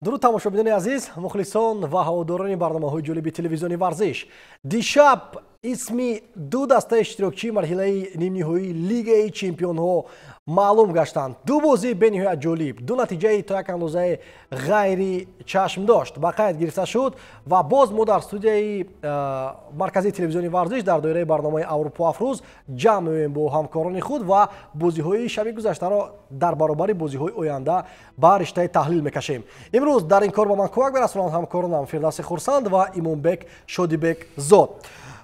Дуруд, тамошобинони азиз, мухлисон ва ҳаводорони барномаҳои ҷолиби телевизиони варзиш. Дишаб исми ду дастаи иштирокчии марҳилаи нимниҳоии Лигаи чемпионҳо маълум гаштанд. Ду бозии бениҳоят ҷолиб, ду натиҷаи то як андозаи ғайри чашм дошт ба қайд гирифта шуд. Ва боз мо дар студияи марказии телевизиони варзиш дар доираи барномаи Аврупо Афрӯз ҷамъ меоем бо ҳамкорони худ ва бозиҳои шаби гузаштаро дар баробари бозиҳои оянда ба риштаи таҳлил мекашем. Имрӯз дар ин кор ба ман кӯмак мерасонанд ҳамкоронам Фирдавси Хурсанд ва Имомбек Шодибек Зод.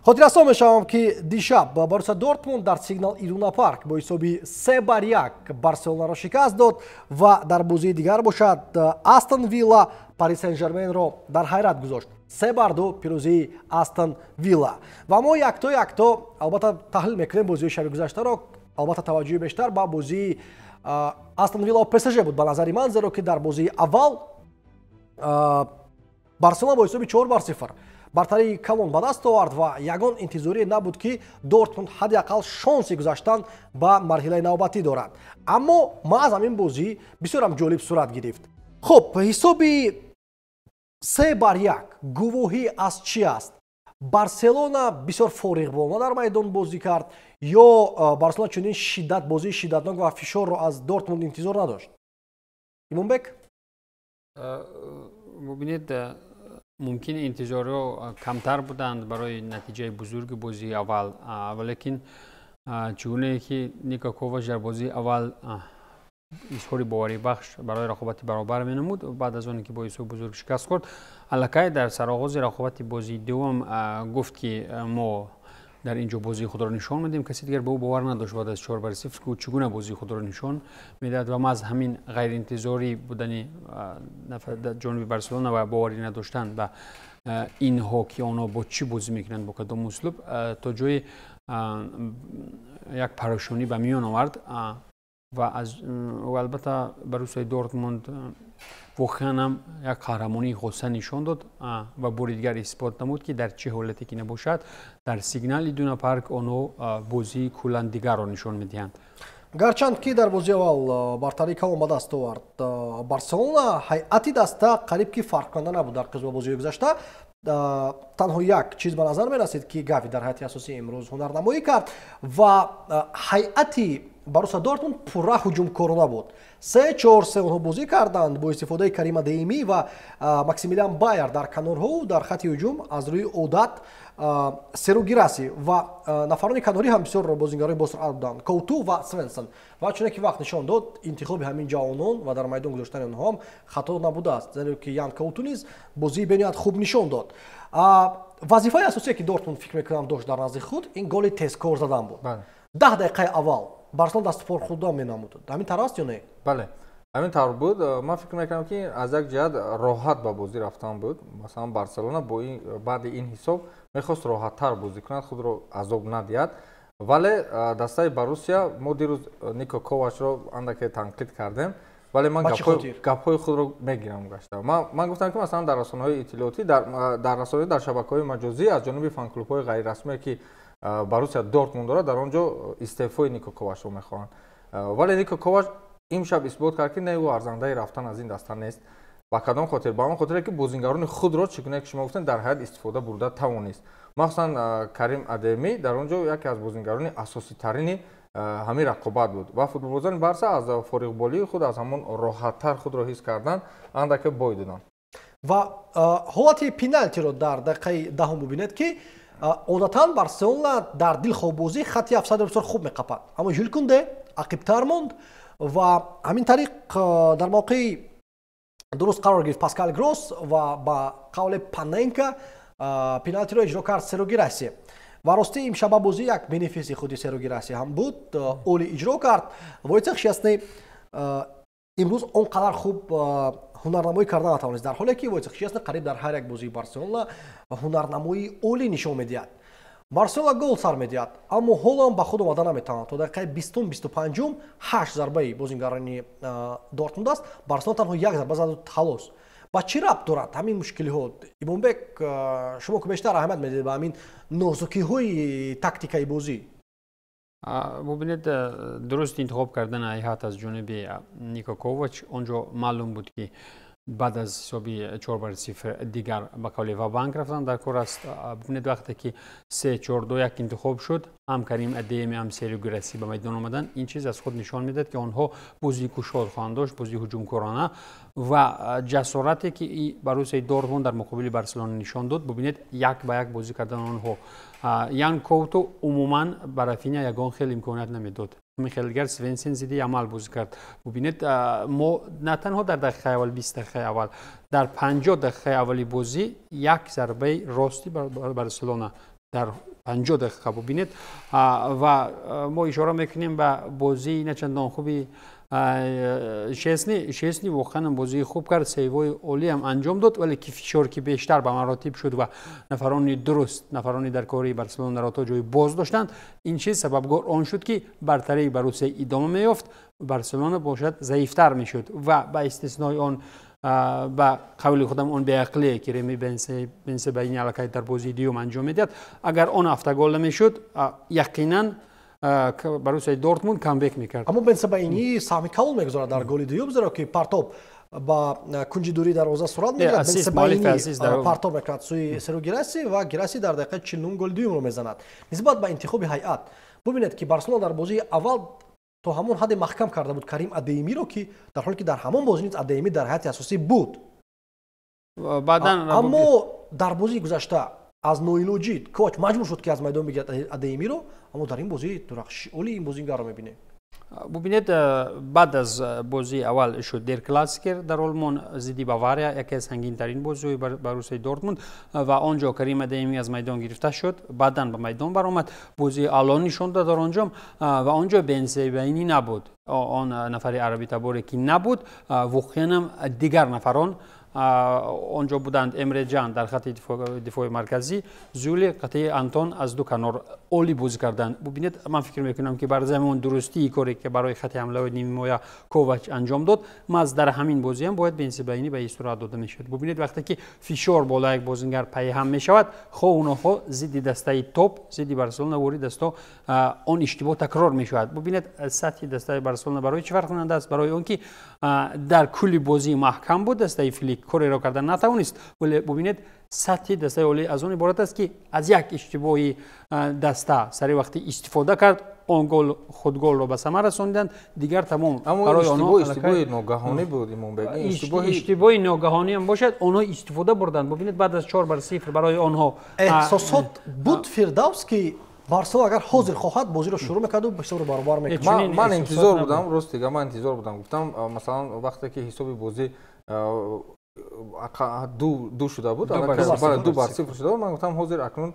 Хотиррасон мешавам, ки дишаб Боруссия Дортмунд дар Сигнал Идуна Парк бо ҳисоби 3-1 Барселонаро шикаст дод ва дар бозии дигар бошад, Астон Вилла Пари Сен Жерменро дар ҳайрат гузошт. 3-2 пирӯзии Астон Вилла. Ва мо якто якто албатта таҳлил мекунем бозиҳои шаби гузаштаро. Албатта, таваҷҷӯҳи бештар ба бозии Астон Вилла ПСЖ буд ба назари ман, зеро ки дар бозии аввал Барселона бо ҳисоби 4-0 бартарии калон ба даст овард ва ягон интизорие набуд, ки Дортмунд ҳадди ақал шонси гузаштан ба марҳилаи навбатӣ дорад. Аммо маҳз ҳамин бозӣ бисёрам ҷолиб сурат гирифт. Хуб, ҳисоби 3-1 гувоҳӣ аз чӣ аст? Барселона бисёр фориғболона дар майдон бозӣ кард ё Барселона чунин шиддат, бозии шиддатнок ва фишорро аз Дортмунд интизор надошт? Имомбек? Бубинед, мумкин интизориҳо камтар буданд барои натиҷаи бузурги бозии аввал, валекин чӣ гунае ки Нико Ковач дар бозии аввал изҳори боварибахш барои рақобати баробар менамуд, баъд аз оне ки бо ҳисоби бузург шикаст хӯрд, аллакай дар сароғози рақобати бозии дуввум гуфт, ки мо дар ин ҷо бозии худро нишон медиҳем. Каси дигар ба ӯ бовар надошт баъд аз 4-0, ки ӯ чӣ гуна бозии худро нишон медиҳад. Ва маҳз ҳамин ғайриинтизорӣ будани ҷониби Барселона ва боварӣ надоштан ба инҳо, ки онҳо бо чӣ бозӣ мекунанд, бо кадом услуб, то ҷои як парошонӣ ба миён овард. Ва албатта, Боруссияи Дортмунд воқеан ҳам як қаҳрамонии хоса нишон дод ва бори дигар исбот намуд, ки дар чӣ ҳолате ки набошад, дар Сигнал Идуна Парк онҳо бозии куллан дигарро нишон медиҳанд. Гарчанд ки дар бозии аввал бартарии калон ба даст овард Барселона, ҳайати даста қариб ки фарқкунанда набуд дар қисми бозиҳои гузашта. Танҳо як чиз ба назар мерасид, ки Гави дар ҳайати асосӣ имрӯз ҳунарнамоӣ кард ва ҳайати Боруссия Дортмунд пурра ҳуҷумкорона буд. 3-4-3 онҳо бозӣ карданд бо истифодаи Карима Деими ва Максимилиан Байер дар канорҳо. Дар хати ҳуҷум аз рӯи одат Серу Гираси ва нафарони канорӣ ҳам бисёр бозингарони босуръат буданд, Коуту ва Свенсон. Ва чуне ки вақт нишон дод, интихоби ҳамин ҷавонон ва дар майдон гузоштани онҳо ҳам хато набудааст, зеро ки Ян Коуту низ бозии бениҳоят хуб нишон дод. Вазифаи асосие, ки Дортмунд, фикр мекунам, дошт дар назди худ, ин голи тезкор задан буд. 10 дақиқаи аввал Барселона даступор худо менамуд. Ҳамин тавр аст ё не? Бале, ҳамин тавр буд. Ман фикр мекунам, ки аз як ҷиҳат роҳат ба бозӣ рафтан буд. Масалан, Барселона бо баъди ин ҳисоб мехост роҳаттар бозӣ кунад, худро азоб надиҳад. Вале дастаи Боруссия, мо дирӯз Нико Ковачро андаке танқид кардем, вале ман гапҳои худро мегирам гашта. Ман гуфтам, ки масалан, дар расонаҳои иттилоотӣ, дар расонаҳо, дар шабакаҳои маҷозӣ аз ҷониби фанклубҳои ғайрирасмие, ки Боруссия Дортмунд дорад, дар он ҷо истеъфои Нико Ковачро мехоҳанд. Вале Нико Ковач имшаб исбот кард, ки не, ӯ арзандаи рафтан аз ин даста нест. Ба кадом хотир? Ба он хотире, ки бозингарони худро, чӣ гуна ки шумо гуфтед, дар ҳайат истифода бурда тавонист. Махсусан Карим Адеми дар он ҷо яке аз бозингарони асоситарини ҳамин рақобат буд ва футболбозони Барса аз фориғболии худ, аз ҳамон роҳаттар худро ҳис кардан, андаке бой доданд. Ва ҳолати пеналтиро дар дақиқаи 10-ум бубинед, ки одатан Барселона дар дилхоҳбозӣ хати офсайдро бисёр хуб меқапад, аммо Жюл Кунде ақибтар монд ва ҳамин тариқ дар мавқеи дуруст қарор гирифт Паскал Гросс ва ба қавле паненка пеналтиро иҷро кард Серу Гираси. Ва ростӣ, имшаба бозӣ як бенефиси худи Серу Гираси ҳам буд, олӣ иҷро кард. Войцех Щесни имрӯз он қадар хуб ҳунарнамоӣ карда натавонист, дар ҳоле ки Войцех Щесни қариб дар ҳар як бозии Барселона ҳунарнамоии олӣ нишон медиҳад. Барселона гол сар медиҳад, аммо ҳоло ҳам ба худ омада наметавонад. То дақиқаи 20-ум, 25-ум ҳашт зарбаи бозингарони Дортмунд аст, Барселона танҳо як зарба заду халос. Ба чӣ рабт дорад ҳамин мушкилиҳо? Имомбек, шумо ки бештар аҳамият медиҳед ба ҳамин нозукиҳои тактикаи бозӣ. Бубинед, дуруст интихоб кардан ҳайат аз ҷониби Нико Ковач. Он ҷо маълум буд, ки Баъд аз ҳисоби 4-0 дигар ба қавли ва-банк рафтан дар кор аст. Бубинед, вақте ки 3-4-2-1 интихоб шуд, ҳам Карим Адееми, ҳам Серю Гираси ба майдон омаданд. Ин чиз аз худ нишон медиҳад, ки онҳо бозии кушод хоҳанд дошт, бозии ҳуҷумкорона ва ҷасорате ки Боруссияи Дортмунд дар муқобили Барселона нишон дод. Бубинед, як ба як бозӣ кардан онҳо. Ян Коуто умуман ба Рафиня ягон хел имконият намедод. Михаил дигар Свенсен зидди Ямал бозӣ кард. Бубинед, мо на танҳо дар дақиқаи аввал, 20 дақиқаи аввал, дар 50 дақиқаи аввали бозӣ як зарбаи рости Барселона дар 50 дақиқа, бубинед. Ва мо ишора мекунем ба бозии начандон хуби Шесни. Шесни воқеан бозии хуб кард, сейвои олиам анҷом дод, вале ки фишор ки бештар ба маротиб шуд ва нафарони дуруст, нафарони дар кори Барселонаро то ҷои боз доштанд, ин чиз сабабгор он шуд, ки бартарии Боруссия идома меёфт, Барселона бошад заифтар мешуд ва ба истиснои он, ба қавли худам, он беақлие ки Реми Бенсебаини аллакай дар бозии дуюм анҷом медиҳад, агар он автогол намешуд, яқинан Боруссияи Дортмунд камбек мекард. Аммо Бенсебаини саҳми калон мегузорад дар голи дуюм, зеро ки партоб ба кунҷи дури дарвоза сурат мегирад. Бенсебаини партоб мекунад сӯи Серу Гираси ва Гираси дар дақиқаи 49 голи дуюмро мезанад. Нисбат ба интихоби ҳайат, бубинед, ки Барселона дар бозии аввал то ҳамон ҳадде маҳкам карда буд Карим Адеемиро, ки дар ҳоле ки дар ҳамон бозӣ низ Адееми дар ҳайати асосӣ буд, аммо дар бозии гузашта аз ноилоҷӣ Ковач маҷбур шуд, ки аз майдон бигирад Адеемиро, аммо дар ин бозӣ дурахшиши олии ин бозингарро мебинем. Бубинед, баъд аз бозии аввал шуд дер Классикер дар Олмон зидди Бавария, яке аз сангинтарин бозиҳои Боруссияи Дортмунд, ва он ҷо Карим Адееми аз майдон гирифта шуд, баъдан ба майдон баромад, бозии аъло нишон дод дар он ҷо, ва он ҷо Бенсебаини набуд, он нафари арабитаборе ки набуд, воқеанам дигар нафарон он ҷо буданд. Эмре Ҷан дар хати дифои марказӣ, Зули қатъи Антон аз ду канор олӣ бозӣ карданд. Бубинед, ман фикр мекунам, ки бар замон дурустии коре ки барои хати ҳамлаи нимҳимоя Ковач анҷом дод, маҳз дар ҳамин бозиам бояд Бенсебаини ба истироҳат дода мешуд. Бубинед, вақте ки фишор боло як бозингар пайҳам мешавад, хоҳу нохоҳ зидди дастаи топ, зидди Барселона ворид астто он иштибоҳ такрор мешавад. Бубинед, сатҳи дастаи Барселона барои чӣ фарқкунанда аст? Барои он ки дар кулли бозӣ маҳкам буд дастаи Флик, кореро карда натавонист, вале бубинед, сатҳи дастаи олӣ аз он иборат аст, ки аз як иштибоҳи даста сари вақти истифода кард, он гол худголро ба самар расонданд, дигар тамом. Барои онҳо иштибоҳи ногаҳонӣ буд, Имонбек. Иштибоҳи ногаҳонӣ ҳам бошад, онҳо истифода бурданд. Бубинед, баъд аз 4-0 барои онҳо эҳсосот буд, Фирдавс, ки Барселона агар ҳозир хоҳад, бозиро шурӯъ мекарду ҳисобро баробар мекард. Ман интизор будам, рост дига, ман интизор будам, гуфтам, масалан, вақте ки ҳисоби бозӣ 2 шуда буд, 2-0 шуда буд, ман гуфтам, ҳозир акнун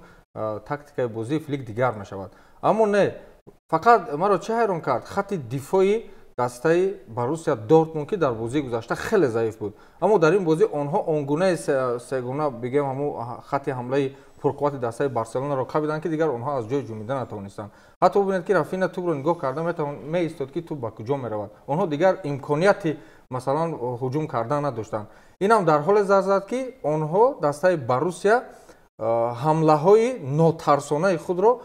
тактикаи бозии Флик дигар мешавад. Аммо не, фақат маро чӣ ҳайрон кард? Хати дифои дастаи Боруссия Дортмунд, ки дар бозии гузашта хеле заиф буд, аммо дар ин бозӣ онҳо он гунаи сегуна бигем, ҳамун хати ҳамлаи пурқуввати дастаи Барселонаро кабиданд, ки дигар онҳо аз ҷои ҷумида натавонистанд. Ҳатто бубинед, ки Рафина тӯбро нигоҳ карда меистод, ки тӯб ба куҷо меравад. Онҳо дигар имконияти, масалан, ҳуҷум кардан надоштанд. Инам дар ҳоле зар зад, ки онҳо, дастаи Боруссия, ҳамлаҳои нотарсонаи худро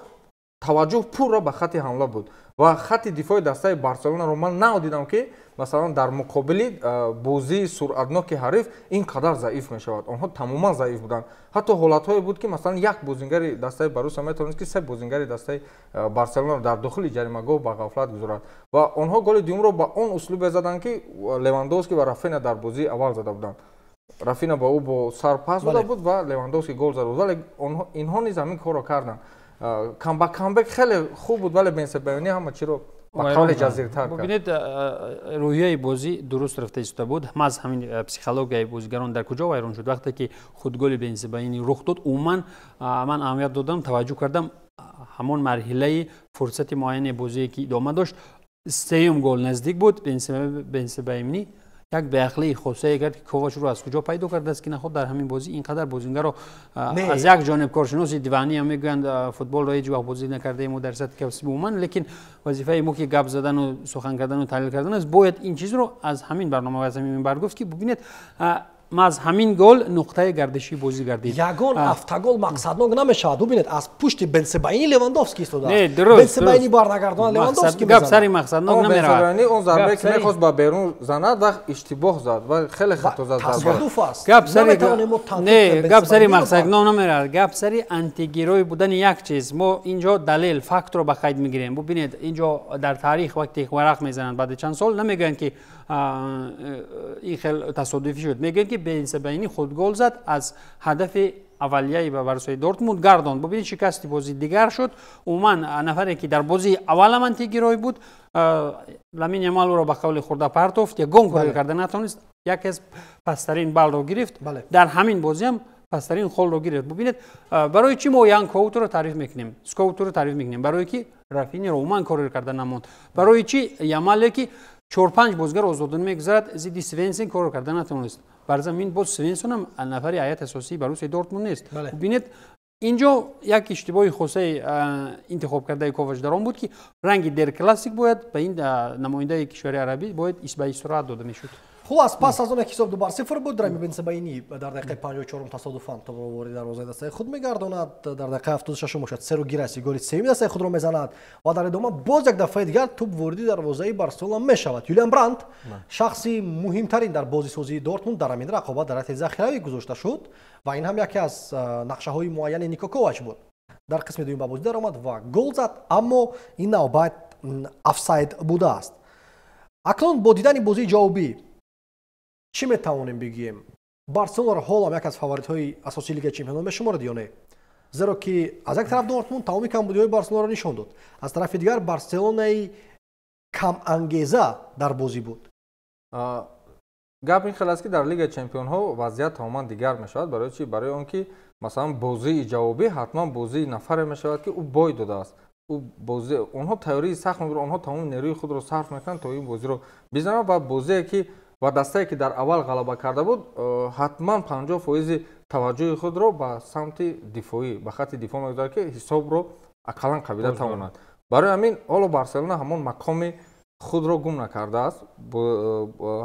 таваҷҷӯҳ пурра ба хати ҳамла буд ва хати дифои дастаи Барселонаро ман надидам, ки масалан дар муқобили бозии суръатноки ҳариф ин қадар заиф мешавад. Онҳо тамоман заиф буданд. Ҳатто ҳолатҳое буд, ки масалан як бозингари дастаи Боруссия метавонист, ки се бозингари дастаи Барселонаро дар дохили ҷаримагоҳ ба ғафлат гузорад, ва онҳо голи дуюмро ба он услубе заданд, ки Левандовски ва Рафина дар бозии аввал зада буданд. Рафина ба ӯ бо сар пас дода буд ва Левандовски гол зада буд, вале инҳо низ ҳамин корро карданд. Камбек хеле хуб буд, вале Бенсебаини ҳама чиро ба қавле ҷазиртар кард. Бубинед, рӯҳияи бозӣ дуруст рафта истода буд. Маҳз ҳамин психологияи бозигарон дар куҷо вайрон шуд? Вақте ки худголи Бенсебаини рух дод, умуман ман аҳамият додам, таваҷҷӯҳ кардам, ҳамон марҳилаи фурсати муайяне бозие ки идома дошт, сеюм гол наздик буд, Бенсебаини як беақлии хосае кард, ки Ковачро аз куҷо пайдо кардааст, ки наход дар ҳамин бозӣ ин қадар бозингарро. Аз як ҷониб коршиноси диванӣ ҳам мегӯянд, футболро ҳеҷ вақт бозӣ накардаем мо дар сатҳи касби умуман, лекин вазифаи мо ки гап задану сухан кардану таҳлил кардан аст, бояд ин чизро аз ҳамин барнома ва аз ҳамин минбар гуфт, ки бубинед, Маҳз ҳамин гол нуқтаи гардишии бозӣ гардид. Ягон автогол мақсаднок намешавад. Бубинед, аз пушти Бенсебаини Левандовски истодааст. Бенсебаини барнагардонад, Левандовски. Гап сари мақсаднок намеравад. Он зарбае ки мехост ба берун занад ва иштибоҳ зад ва хеле хато зад. Тасодуф аст. Гап сари не, гап сари мақсаднок намеравад, гап сари антигерой будани як чиз. Мо инҷо далел, фактро ба қайд мегирем. Бубинед, инҷо дар таърих вақте варақ мезананд, баъди чанд сол намегӯянд, ки ин хел тасодуфӣ шуд, мегӯянд, ки Бенсебаини худ гол зад, аз ҳадафи аввалияи ба Боруссияи Дортмунд гардонд. Бубинед, шикасти бозӣ дигар шуд. Умуман, нафаре ки дар бозии аввалам антигерой буд, Ламин Ямал, ӯро ба қавли хурда партофт, ягон коре карда натавонист, яке аз пасттарин баллро гирифт, дар ҳамин бозиам пасттарин холро гирифт. Бубинед, барои чӣ мо Ян Коуторо таъриф мекунем, Скоуторо таъриф мекунем? Барое ки Рафиниро умуман коре карда намонд. Барои чӣ Ямале, ки чор-панҷ бозигар озодона мегузарад, зидди Свенсен корро карда натавонист? Бар замин боз Свенсонам нафари ҳайати асосии Боруссияи Дортмунд нест. Бубинед, инҷо як иштибоҳи хосаи интихоб кардаи Ковач дар он буд, ки ранги дер классик бояд ба ин намояндаи кишвари арабӣ бояд ба истироҳат дода мешуд. Хулас, пас аз он як ҳисоб 2-0 буд, Рами Бенсебаини дар дақиқаи 54-ум тасодуфан топро вориди дарвозаи дастаи худ мегардонад. Дар дақиқаи 76-ум бошад, Серу Гираси голи сеюми дастаи худро мезанад ва дар идома боз як дафъаи дигар тӯб вориди дарвозаи Барселона мешавад. Юлиан Брандт, шахси муҳимтарин дар бозисозии Дортмунд, дар ҳамин рақобат дар ҳайати захиравӣ гузошта шуд ва ин ҳам яке аз нақшаҳои муайяни Нико Ковач буд. Дар қисми дуюм ба бозӣ даромад ва гол зад, аммо ин навбат офсайд будааст. Акнун бо дидани бозии ҷавобӣ чӣ метавонем бигӯем? Барселонаро ҳолам як аз фаворитҳои асосии Лигаи чемпионон мешуморад ё не? Зеро ки аз як тараф Дортмунд тамоми камбудиҳои Барселонаро нишон дод, аз тарафи дигар Барселонаи камангеза дар бозӣ буд. Гап ин хел аст, ки дар Лигаи чемпионҳо вазъият тамоман дигар мешавад. Барои чӣ? Барои он ки, масалан, бозии ҷавобӣ ҳатман бозии нафаре мешавад, ки ӯ бой додааст. Ӯ бозӣ, онҳо тайёрии сахт мебаранд, онҳо тамоми нерӯи худро сарф мекунанд, то ин бозиро бизананд, ва бозие ки ва дастае ки дар аввал ғалаба карда буд, ҳатман 50% таваҷҷӯҳи худро ба самти дифоӣ, ба хатти дифоъ мегузорад, ки ҳисобро ақаллан қабида тавонад. Барои ҳамин ҳоло Барселона ҳамон мақоми худро гум накардааст,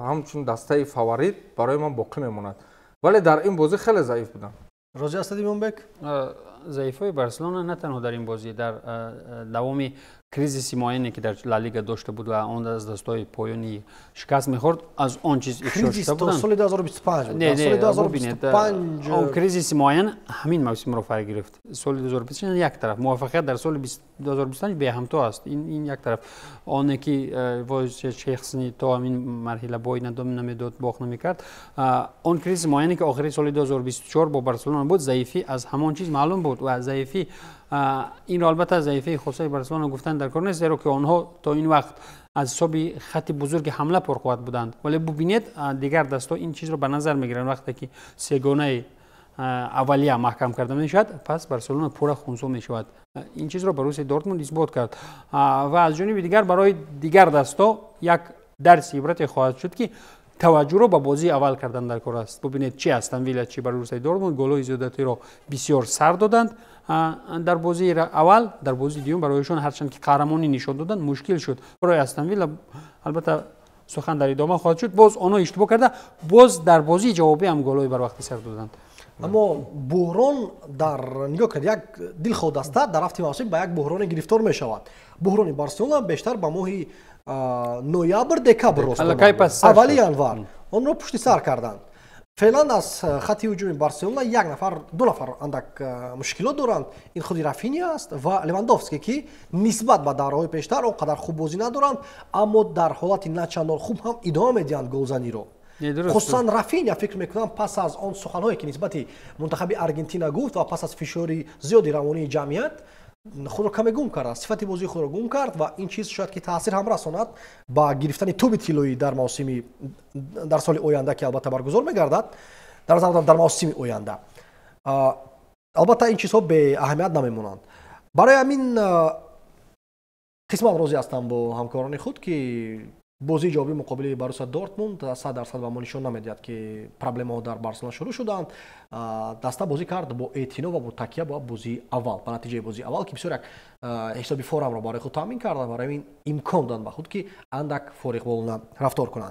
ҳамчун дастаи фаворит барои ман боқӣ мемонад, вале дар ин бозӣ хеле заиф буданд. Розӣ ҳастед, Имонбек? Заифҳои Барселона на танҳо дар ин бозӣ, дар давоми кризиси муайяне, ки дар Ла Лига дошта буд ва он аз дастҳои поёнӣ шикаст мехӯрд, аз он чиз ифшо шуда буданд. Соли 2025. Не, не, он кризиси муайян ҳамин мавсимро фаро гирифт, соли 2025. Як тараф, муваффақият дар соли 2025 беҳамто аст, ин як тараф. Оне ки Чехсни то ҳамин марҳила бой намедод, бох намекард. Он кризиси муайяне, ки охири соли 2024 бо Барселона буд, заифӣ аз ҳамон чиз маълум буд. Ва заифӣ инро, албатта, заифии хосаи Барселона гуфтан дар кор нест, зеро ки онҳо то ин вақт аз ҳисоби хатти бузурги ҳамла пурқувват буданд. Вале бубинед, дигар дастҳо ин чизро ба назар мегиранд: вақте ки сегонаи аввалия маҳкам карда мешавад, пас Барселона пурра хунсо мешавад. Ин чизро Боруссияи Дортмунд исбот кард. Ва аз ҷониби дигар барои дигар дастҳо як дарси ибрате хоҳад шуд, ки таваҷҷӯҳро ба бозии аввал кардан дар кор аст. Бубинед, чи Астон Вилла, чи Боруссияи Дортмунд голҳои зиёдатиро бисёр сар доданд дар бозии аввал. Дар бозии дуюм барояшон, ҳарчанд ки қаҳрамонӣ нишон доданд, мушкил шуд. Барои Астон Вилла, албатта, сухан дар идома хоҳад шуд, боз онҳо иштибоҳ карда, боз дар бозии ҷавобӣ ҳам голҳои барвақтӣ сар доданд. Аммо буҳрон дар нигоҳ кунед, як дилхоҳ даста дар рафти мавсим ба як буҳроне гирифтор мешавад. Буҳрони Барселона бештар ба моҳи ноябр, декабр рост, аввали январ онро пушти сар карданд. Феълан аз хатти ҳуҷуми Барселона як нафар, ду нафар андак мушкилот доранд. Ин худи Рафиния аст ва Левандовский, ки нисбат ба давраҳои пештар он қадар хуб бозӣ надоранд, аммо дар ҳолати начандон хуб ҳам идома медиҳанд голзаниро. Хусусан Рафиня, фикр мекунам, пас аз он суханҳое, ки нисбати мунтахаби Аргентина гуфт, ва пас аз фишори зиёди равонии ҷамъият худро каме гум кард, сифати бозии худро гум кард, ва ин чиз шояд ки таъсир ҳам расонад ба гирифтани тӯби тиллоӣ дар мавсими, дар соли оянда, ки албатта баргузор мегардад, дар назар дорам, дар мавсими оянда. Албатта, ин чизҳо беаҳамият намемонанд. Барои ҳамин қисман розӣ ҳастам бо ҳамкорони худ, ки бозии ҷавобии муқобили Боруссия Дортмунд 100% ба мо нишон намедиҳад, ки проблемаҳо дар Барселона шурӯъ шуданд. Даста бозӣ кард бо эътино ва бо такя ба бозии аввал, ба натиҷаи бозии аввал, ки бисёр як ҳисоби форамро барои худ таъмин кард, барои ин имкон доданд ба худ, ки андак фориғболона рафтор кунанд.